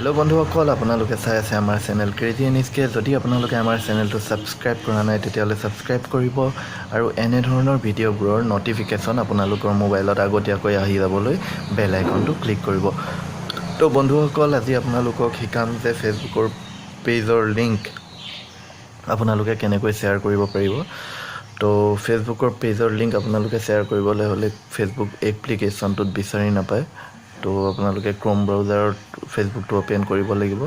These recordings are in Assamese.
হেল্ল' বন্ধুসকল, আপোনালোকে চাই আছে আমাৰ চেনেল ক্ৰেজি এনিছকে। যদি আপোনালোকে আমাৰ চেনেলটো ছাবস্ক্ৰাইব কৰা নাই, তেতিয়াহ'লে ছাবস্ক্ৰাইব কৰিব আৰু এনেধৰণৰ ভিডিঅ'বোৰৰ ন'টিফিকেশ্যন আপোনালোকৰ মোবাইলত আগতীয়াকৈ আহি যাবলৈ বেল আইকনটো ক্লিক কৰিব। তো বন্ধুসকল, আজি আপোনালোকক শিকাম যে ফেচবুকৰ পেজৰ লিংক আপোনালোকে কেনেকৈ শ্বেয়াৰ কৰিব পাৰিব। তো ফেচবুকৰ পেজৰ লিংক আপোনালোকে শ্বেয়াৰ কৰিবলৈ হ'লে ফেচবুক এপ্লিকেশ্যনটোত বিচাৰি নাপায়। তো আপোনালোকে ক্ৰ'ম ব্ৰাউজাৰত ফেচবুকটো অ'পেন কৰিব লাগিব।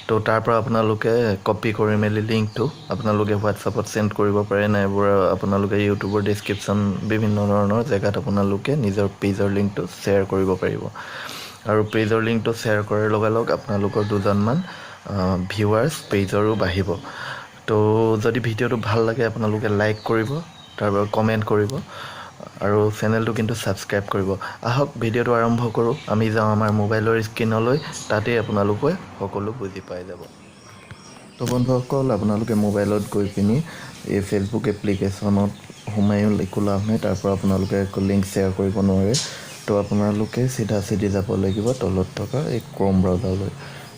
তো তাৰ পৰা আপোনালোকে কপি কৰি মেলি লিংকটো আপোনালোকে হোৱাটছআপত চেণ্ড কৰিব পাৰে, নাইবা আপোনালোকে ইউটিউবৰ ডেছক্ৰিপশ্যন, বিভিন্ন ধৰণৰ জেগাত আপোনালোকে নিজৰ পেজৰ লিংকটো শ্বেয়াৰ কৰিব পাৰিব। আৰু পেজৰ লিংকটো শ্বেয়াৰ কৰাৰ লগালগ আপোনালোকৰ দুজনমান ভিউৱাৰ্ছ পেজৰো বাঢ়িব। তো যদি ভিডিঅ'টো ভাল লাগে, আপোনালোকে লাইক কৰিব, তাৰপৰা কমেণ্ট কৰিব আৰু চেনেলটো কিন্তু ছাবস্ক্ৰাইব কৰিব। আহক, ভিডিঅ'টো আৰম্ভ কৰোঁ। আমি যাওঁ আমাৰ মোবাইলৰ স্ক্ৰীণলৈ, তাতেই আপোনালোকে সকলো বুজি পাই যাব। তো বন্ধুসকল, আপোনালোকে মোবাইলত গৈ পিনি এই ফেচবুক এপ্লিকেশ্যনত সোমায়ো একো লাভ নাই, তাৰ পৰা আপোনালোকে একো লিংক শ্বেয়াৰ কৰিব নোৱাৰে। তো আপোনালোকে চিধা চিধি যাব লাগিব তলত থকা এই ক্ৰ'ম ব্ৰাউজাৰলৈ।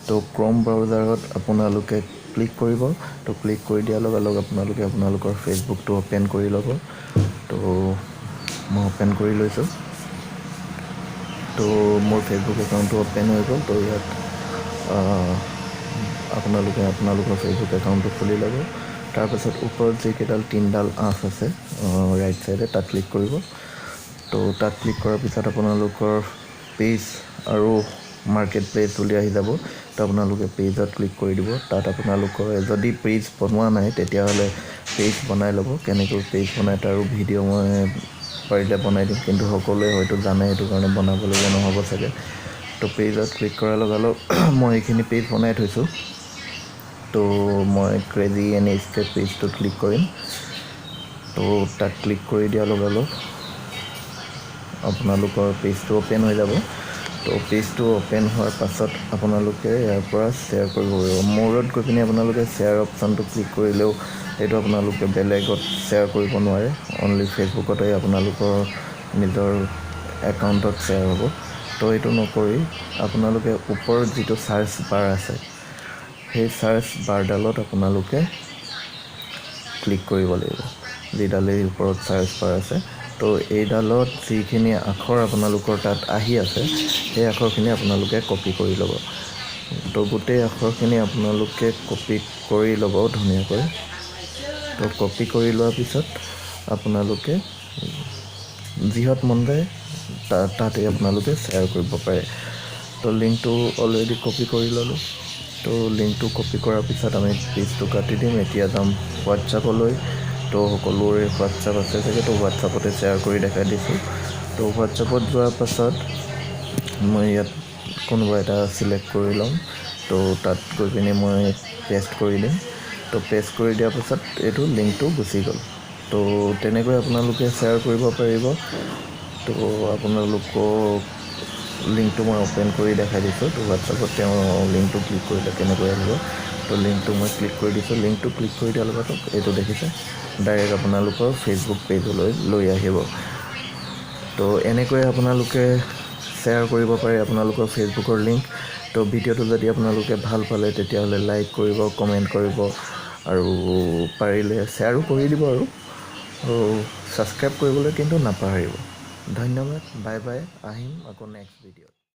তো ক্ৰ'ম ব্ৰাউজাৰত আপোনালোকে ক্লিক কৰিব। তো ক্লিক কৰি দিয়াৰ লগে লগে আপোনালোকে আপোনালোকৰ ফেচবুকটো অ'পেন কৰি ল'ব। তো মই অ'পেন কৰি লৈছোঁ। তো মোৰ ফেচবুক একাউণ্টটো অ'পেন হৈ গ'ল। তো ইয়াত আপোনালোকে আপোনালোকৰ ফেচবুক একাউণ্টটো খুলি ল'ব। তাৰপাছত ওপৰত যিকেইডাল তিনিডাল আঁচ আছে ৰাইট ছাইডে, তাত ক্লিক কৰিব। তো তাত ক্লিক কৰাৰ পিছত আপোনালোকৰ পেজ আৰু মাৰ্কেট প্লেচ বুলি আহি যাব। তো আপোনালোকে পেজত ক্লিক কৰি দিব। তাত আপোনালোকৰ যদি পেজ বনোৱা নাই, তেতিয়াহ'লে পেজ বনাই ল'ব। কেনেকৈ পেজ বনাই তাৰো ভিডিঅ' মই পাৰিলে বনাই দিম, কিন্তু সকলোৱে হয়তো জানে, সেইটো কাৰণে বনাবলগীয়া নহ'ব চাগে। তো পেজত ক্লিক কৰাৰ লগালগ মই এইখিনি পেজ বনাই থৈছোঁ। তো মই ক্ৰেজি এন এইচ কে পেজটোত ক্লিক কৰিম। তো তাত ক্লিক কৰি দিয়াৰ লগালগ আপোনালোকৰ পেজটো অ'পেন হৈ যাব। তো পেজটো অ'পেন হোৱাৰ পাছত আপোনালোকে ইয়াৰ পৰা শ্বেয়াৰ কৰিব পাৰিব। মোৰত গৈ পিনি আপোনালোকে শ্বেয়াৰ অপশ্যনটো ক্লিক কৰিলেও এইটো আপোনালোকে বেলেগত শ্বেয়াৰ কৰিব নোৱাৰে। অনলি ফেচবুকতে আপোনালোকৰ নিজৰ একাউণ্টত শ্বেয়াৰ হ'ব। তো এইটো নকৰি আপোনালোকে ওপৰত যিটো চাৰ্চ বাৰ আছে, সেই চাৰ্চ বাৰডালত আপোনালোকে ক্লিক কৰিব লাগিব, যিডালেই ওপৰত চাৰ্চ বাৰ আছে। তো এইডালত যিখিনি আখৰ আপোনালোকৰ তাত আহি আছে, সেই আখৰখিনি আপোনালোকে কপি কৰি ল'ব। তো গোটেই আখৰখিনি আপোনালোকে কপি কৰি ল'ব ধুনীয়াকৈ। তো কপি কৰি লোৱাৰ পিছত আপোনালোকে যিহত মন যায় তাতেই আপোনালোকে শ্বেয়াৰ কৰিব পাৰে। তো লিংকটো অলৰেডি কপি কৰি ল'লোঁ। তো লিংকটো কপি কৰাৰ পিছত আমি পেজটো কাটি দিম। এতিয়া যাম হোৱাটছআপলৈ। তো সকলোৰে হোৱাটছআপ আছে চাগে, তো হোৱাটছআপতে শ্বেয়াৰ কৰি দেখাই দিছোঁ। তো হোৱাটছআপত যোৱাৰ পাছত মই ইয়াত কোনোবা এটা চিলেক্ট কৰি ল'ম। তো তাত গৈ পিনি মই পেষ্ট কৰি দিম। তো পেষ্ট কৰি দিয়াৰ পাছত এইটো লিংকটো গুচি গ'ল। তো তেনেকৈ আপোনালোকে শ্বেয়াৰ কৰিব পাৰিব। তো আপোনালোকক লিংকটো মই অ'পেন কৰি দেখাই দিছোঁ। তো হোৱাটছআপত তেওঁ লিংকটো ক্লিক কৰিলে কেনেকৈ আহিব। তো লিংকটো মই ক্লিক কৰি দিছোঁ। লিংকটো ক্লিক কৰি দিয়াৰ লগতে এইটো দেখিছে, ডাইৰেক্ট আপোনালোকৰ ফেচবুক পেজলৈ লৈ আহিব। তো এনেকৈ আপোনালোকে শ্বেয়াৰ কৰিব পাৰে আপোনালোকৰ ফেচবুকৰ লিংক। তো ভিডিঅ'টো যদি আপোনালোকে ভাল পালে, তেতিয়াহ'লে লাইক কৰিব, কমেণ্ট কৰিব আৰু পাৰিলে শ্বেয়াৰো কৰি দিব আৰু ছাবস্ক্ৰাইব কৰিবলৈ কিন্তু নাপাহৰিব। ধন্যবাদ, বাই বাই। আহিম আকৌ নেক্সট ভিডিঅ'ত।